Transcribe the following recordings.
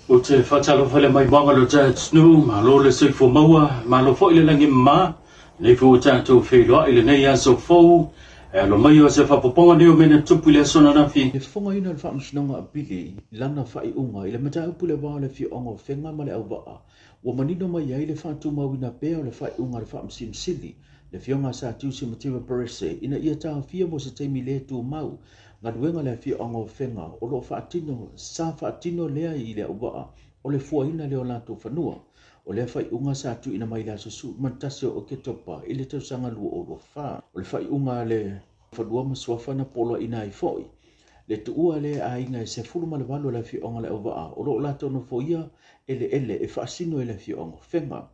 Ou te faatalofa i le maimoaga o lo tatou atunuu, malo le soifua maua, malo foi le lagi e mama, lenei foi ua tatou feiloai i lenei aso fou, e alo mai o se faapopoga nei o mea na tutupu i le aso ananafi. Le fofogaina o le Faamasinoga Apili i lana faaiuga i le mataupu i le va o le afioaga o Fega ma Leauvaa ua manino mai ai le faatumauina pea o le faaiuga a le Faamasino Sili, le Afioga a Satiusi Mativa Perese, ina ia taofia mo se taimi le tumau galuega a le afioaga o Fega o lo o faatino sa faatino lea i Leauvaa o le fuaina lea o latou fanua. O lea faaiuga sa tuuina mai i le aso 11 o Oketopa i le tausaga 2024. O le faaiuga a le Fanua ma Suafa na poloaiina ai foi le tuua lea e aiga e 18 o le afioaga o Leauvaa o lo o latou nofoia eleele e faasino i le afioaga o Fega.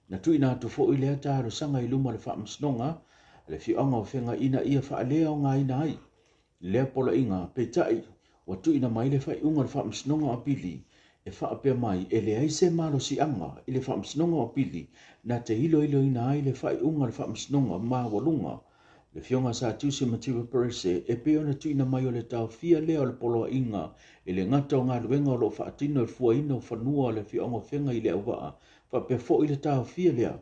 Na tuuina atu foi lea talosaga i luma o le Faamasinoga a le afioaga o Fega ina ia faaleaogaina ai lea poloaiga, peitai, ua tuuina mai le faaiuga a le Faamasinoga o Apili e faapea mai e leai se malosiaga i le Faamasinoga o Apili na te iloiloina ai le faaiuga a le Faamasinoga Maualuga le Afioga a Satiusi Mativa Perese e pei ona tuuina mai o le taofia lea o le poloaiga e le gata o galuega o lo o faatino i le fuaina o fanua o le afioaga o Fega i Leauvaa faapea foi le taofia lea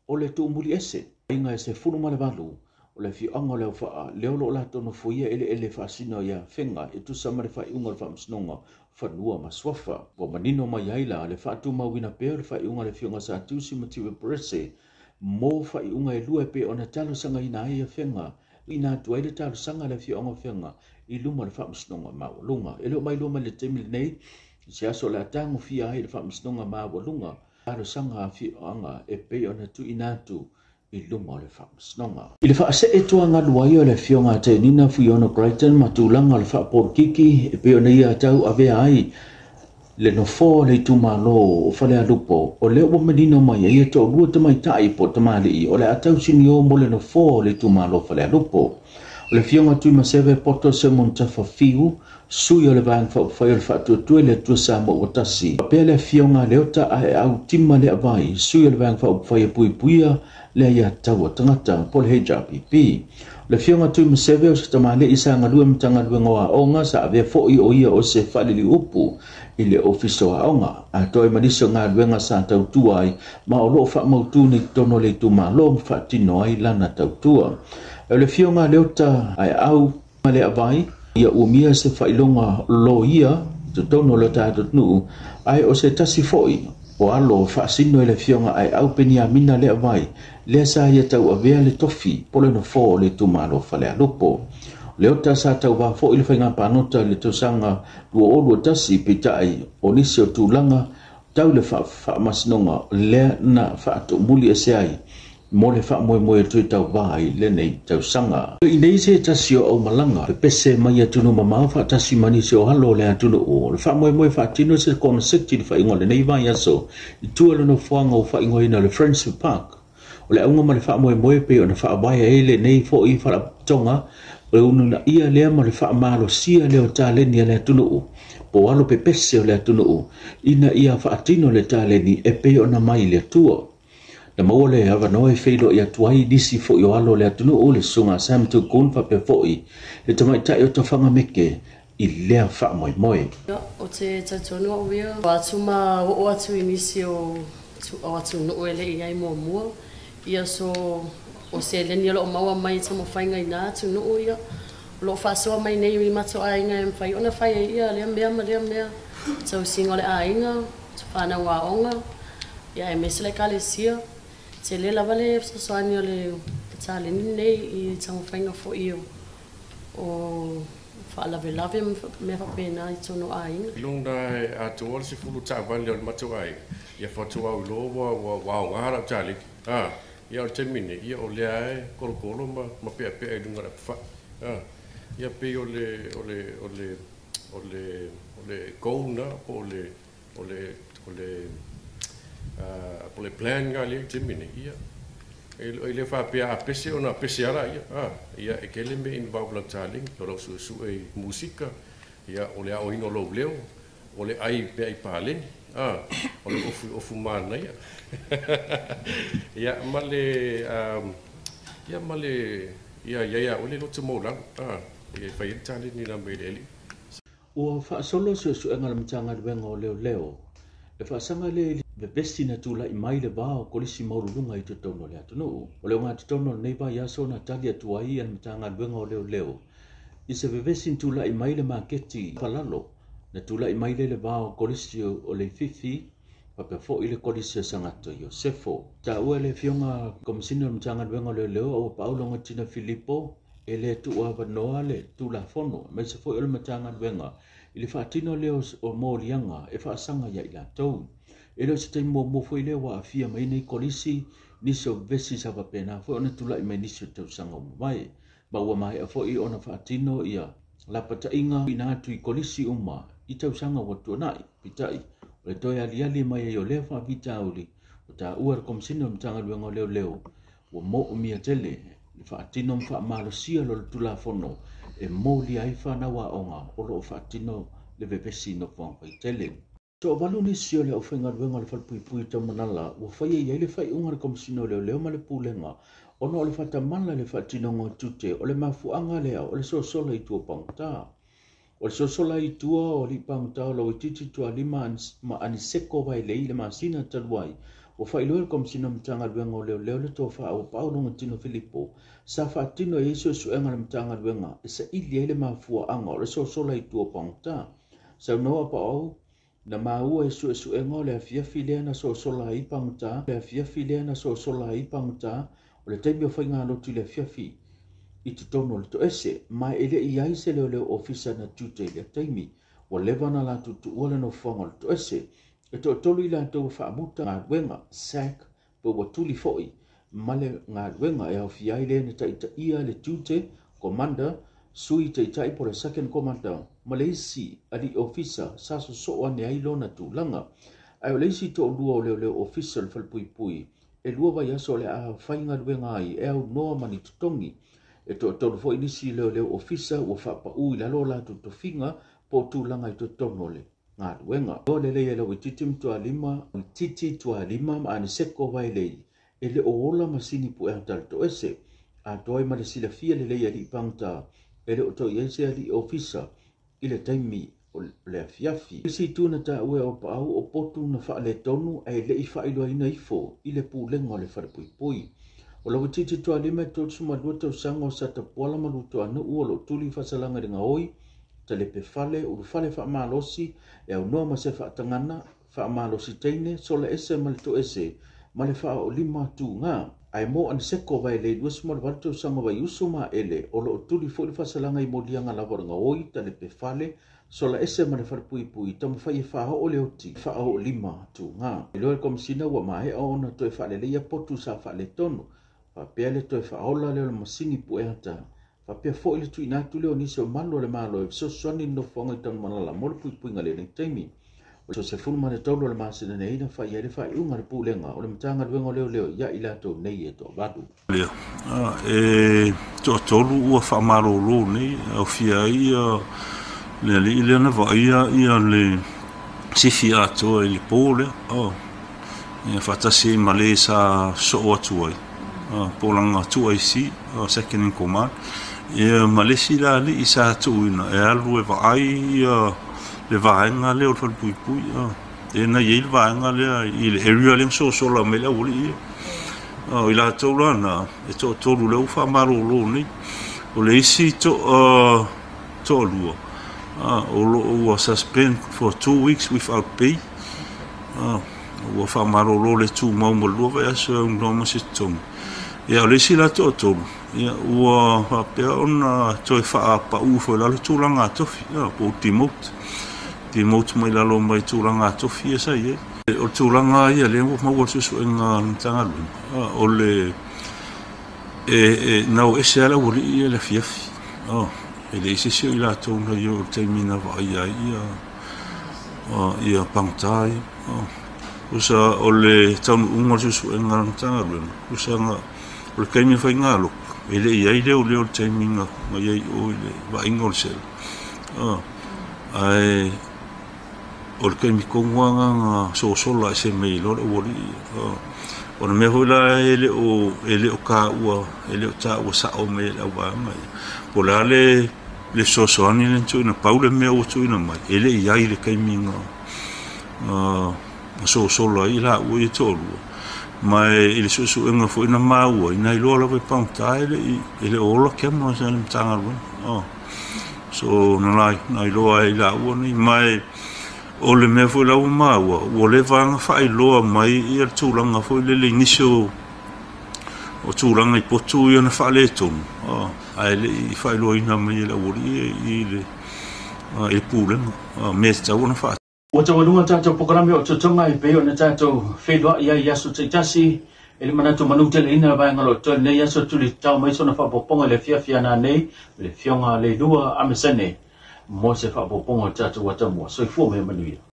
o le tuumuli ese. Aiga e 18 o le afioaga o Leauvaa lea o lo o latou nofoia eleele e faasino ia Fega e tusa ma le faaiuga o le Faamasinoga Fanua ma Suafa. Ua manino mai ai la le faatumauina pea o le faaiuga a le Afioga Satiusi Mativa Perese mo faaiuga e lua e pei ona talosagaina ai ia Fega ina atu ai le talosaga a le afioaga o Fega i luma o le Faamasinoga Maualuga. E le o mailoa mai le taimi lenei i se aso o le a tagofia ai le Faamasinoga Maualuga talosaga a afioaga e pei ona tuuina atu i luma o le Faamasinoga. I le faasee tuagalu ai o le Afioga a Tenina Fuiono Crichton ma tulaga o le faapolokiki e pei ona ia tauavea ai le nofoa o le itumalo o Falealupo, o lea ua manino mai ai e toalua tamaitai po o tamalii o le a tausinio mo le nofoa o le itumalo o Falealupo. O le Afioga Tuimaseve Poto Semontafa Fiu, sui o le Vaega Faaupufai o le Faatuatua i le Atua Samoa ua Tasi, faapea le Afioga Leota Aeau Tima Leavai, sui o le Vaega Faaupufai e Puipuia le Aiatatau a Tagata po o le HRPP. O le Afioga Tuimaseve o se tamalii sa galue Matagaluega o Aoga, sa avea foi o ia o se faaliliuupu i le Ofisa o Aoga, atoa ai ma nisi o galuega sa tautua ai ma o lo o faamautu nei totonu o le itumalo ma faatino ai lana tautua. O le Afioga Leota Aeau Leavai, ia umia se faailoga loia i totonu o le tatou atunuu, ae o se tasi foi o alo faasino i le Afioga Aeau Peniamina Leavai, lea sa ia tauavea le tofi po o le nofoa o le itumalo o Falealupo. O Leota sa tauvā foi i le faiga palota i le tausaga 2021, peitai o nisi o tulaga tau le faamasinoga lea na faatuumuli ese ai mo le faamoemoe e toe tauvā i lenei tausaga. I nei se tasi o aumalaga pepese mai atunuu mamao faatasi ma nisi o alo o le atunuu, o le faamoemoe faatino se koneseti i le faaiuga o lenei vaiaso i tua i le nofoaga ua faaigoaina o le Friendship Park. O le auga ma le faamoemoe pei ona faavae ai lenei foi faalapotopotoga, o le ununaia lea ma le faamalosia lea o taleni a le atunuu po o alo pepese o le atunuu ina ia faatino le taleni e pei ona mai i le Atua. Na maua le avanoa e feiloai atu ai nisi foi o alo o le atunuu, le Susuga Sam Tukun faapea foi le tamaitai o Tafaga Meke i lea faamoemoe. Ou te talitonu au ia, o atu ma oo atu i nisi o atunuu e le i ai muamua, ia so o seleni o lo o maua mai i taumafaiga i na atunuu ia, o lo o faasoa mai nei i matou aiga e mafai ona fai ai ia lea mea ma lea mea, tausiga o le aiga, whanau aoga, ia aemaise le ekalesia. Tele lava le fesoasoani o le taleni lenei i taumafaiga foi o faalavelave ma mea faapena i totonu o aiga. Lona e atoa le 10 taavale o le matou aiga, ia faatoa ou iloa ua aoga lau taleni. Ia o le taimi nei, ia o lea e kolokolo ma peapea i luga o le apefai. Ia pei o le o le o le o le o le goal na po o le o le o le po o le plan nga lea i le taimi nei, ia e le faapea a pese ona pese lava laia. Ia e tele mea involve lau taleni, o lau suesue i musika, ia o le aoina o lou leo, o le ai pea i paleni, o le ofu manaia. Ia ma le ia ma le ia ia ia o le loto maualalo, ia e fai ai le taleni na mai le alii. Ua faasolo suesuega a le Matagaluega o Leoleo Le faasaga lea i le vevesi na tula'i mai le va o kolisi maualuluga i totonu o le atunu'u. O le ogatotonu o lenei vaiaso na tali atu ai a le Matagaluega o Leoleo i se vevesi na tula'i mai le maketi Falalo, na tula'i mai lea i le va o kolisi o Leififi faapea fo'i le kolisi o Sagato Iosefo. Taua e le Afioga Komesina o le Matagaluega o Leoleo Auapaau Logotina Filipo e lē tuuavanoa le Tulafono aemaise foi o le Matagaluega i le faatino lea o moliaga e faasaga iā i latou. E le o se taimi muamua foi lea ua aafia mai nei kolisi nisi o vevesi sa faapena foi ona tula'i mai nisi o tausaga ua mavae, ma ua maea foi ona faatino ia lapata'iga ina atu i kolisi uma i tausaga ua tuana'i. Pita'i o le toe aliali mai ai o lea faafitauli ua taua e le Komesina o le Matagaluega o Leoleo ua mo'omia tele le faatino ma faamalosia lo le Tulafono e molia ai fanau aoga o loo faatino le vevesi i nofoaga faitele. Toavalu nisi o le aufaigaluega o le Falepuipui Taumanala ua faia i ai le faaiuga a le Komesina o Leoleo ma le Pulega ona o le faatamala i le faatinoga o tiute. O le mafuaaga lea o le sosola i tua pagota. O le sosola i tua o alii pagota o Lauitiiti Tualima ma Aniseko Vaelei i le masina talu ai, ua faailoa e le Komesina o Matagaluega o Leoleo le Tofa Auapaau Logoitino Filipo sa faatino i ai suesuega a le Matagaluega e saili ai le mafuaaga o le sosola i tua pagota. Saunoa Paau na maua i suesuega o le afiafi lea na sosola ai pagota, le afiafi lea na sosola ai pagota o le taimi o faigalotu i le afiafi i totonu o le toese, ma e le'i ai se leoleo ofisa na tiute i lea taimi. Ua leva ona latou tuua le nofoaga o le toese. E toatolu i latou ua faamuta galuega, sack, po ua tuli fo'i ma le galuega, e aofia ai le na taitaia le tiute, commander, sui taitai po le second commander, ma le isi alii ofisa sa sosoo ane ai lona tulaga. Ae o le isi toalua o leoleo ofisa o le Falepuipui, e 2 vaiaso o le a faigaluega ai e aunoa ma ni totogi. E toatolu foi nisi leoleo ofisa ua faapaū i lalo o latou tofiga po o tulaga i totonu o le galuega. O lelei e Lauitiiti ma Tualima, Titi Tualima ma Aniseko Vaelei e le o ola masini pueata a le toese. Atoa ai ma le silafia lelei e alii pagota e le o toe i ai se alii ofisa i le taimi o le afiafi. Isi itu na taua e Auapaau o potu na faaletonu ae le'i faailoaina ifo i le pulega o le Falepuipui. O Lauitiiti Tualima e 32 tausaga o Satapuala ma Lutoanu'u o loo tuli faasalaga i le gaoi, talepe fale, ulufale faamalosi e aunoa ma se faatagana, faamalosi teine, sola ese ma le toese ma le faaoolima tugā. Ae mo Aniseko Vaelei 28 tausaga Vaiusu ma Aele o loo tuli foi le faasalaga i moliaga lava o le gaoi, talepe fale, sola ese ma le Falepuipui, taumafai e faaoo le oti, faaoolima tugā. Iloa e le Komesina ua maea ona toe faaleleia potu sa faaletonu, faapea le toe faaola lea o le masini pueata, faapea foi le tuuina atu lea o nisi o malu o le Malo e fesoasoani i le nofoaga i Tanumalala mo le puipuiga i lenei taimi. O le 13 o le masina nei na fai ai le faaiuga a le Pulega o le Matagaluega o Leoleo ia i latou nei e toavalu. Lea e toatolu ua faamalōlō nei, aofia ai ia le alii lea na vaaia ia le sifi atoa i le pō lea, ia faatasi ai ma le sa sosoo atu ai po o lana 2IC, second in command, ia ma le isi la alii sa tuuina e alu e vaai ia le vaega lea o le Falepuipui, e na i ai le vaega lea i le area lea na sosola mai le aualii ia. O i latou la na e toatolu lea ua faamalōlō nei. O le isi toalua o loo ua suspend for 2 weeks without pay, ua faamalōlō le tumau mo le 2 vaiaso e aunoa ma se totogi. Ia o le isi la toatolu, ia ua faapea ona toe faapaū foi lalo tulaga tofi, po o demote mai lalo mai tulaga tofi ia sa i ai. O le tulaga ia lea ua maua le suesuega a le Matagaluega, o le e nau ese lava le aualii ia i le afiafi, e leai se isi o i latou na i o i le taimi na vaaia ai ia pagota ia. Tusa o le taunuuga o le suesuega a le Matagaluega, tusa o le taimi o faigalotu e le i ai leoleo i le taimi na i ai i o i le vaaiga o le sela, ae o le taimi tonu lava na sosola ese mai ai loa le aualii. O le mea foi la e le o taua, e le o taua sao mai e le auvaega ia, po o le a le fesoasoani lea na tuuina, pau le mea ua tuuina mai e le i ai i le taimi na na sosola ai laua ia e toalua. Ma e i le suesuega foi na maua ai, na iloa lava e pagota e le i e le o ola Cameron sa i le Matagaluega. Oh. So na la na iloa ai laua nei ma e o le mea foi la ua maua, ua leva ona faailoa mai ia le tulaga foi lele i nisi o o tulaga i potu ia na faaletonu, oh, ae le i faailoaina mai e le aualii i le i le pulega, oh, mea e tatau ona faa Ua taualuga tatou polokalame o Totoga e pei ona tatou feiloai ai i aso taitasi e le manatu manuteleina le vaega o lo o totoe i lenei aso tulitao mai sona faaopoopoga i le afiafi a nanei ma le Afioga Leilua Amesene mo se faaopoopoga o le tatou atamua. Soifua ma ia manuia.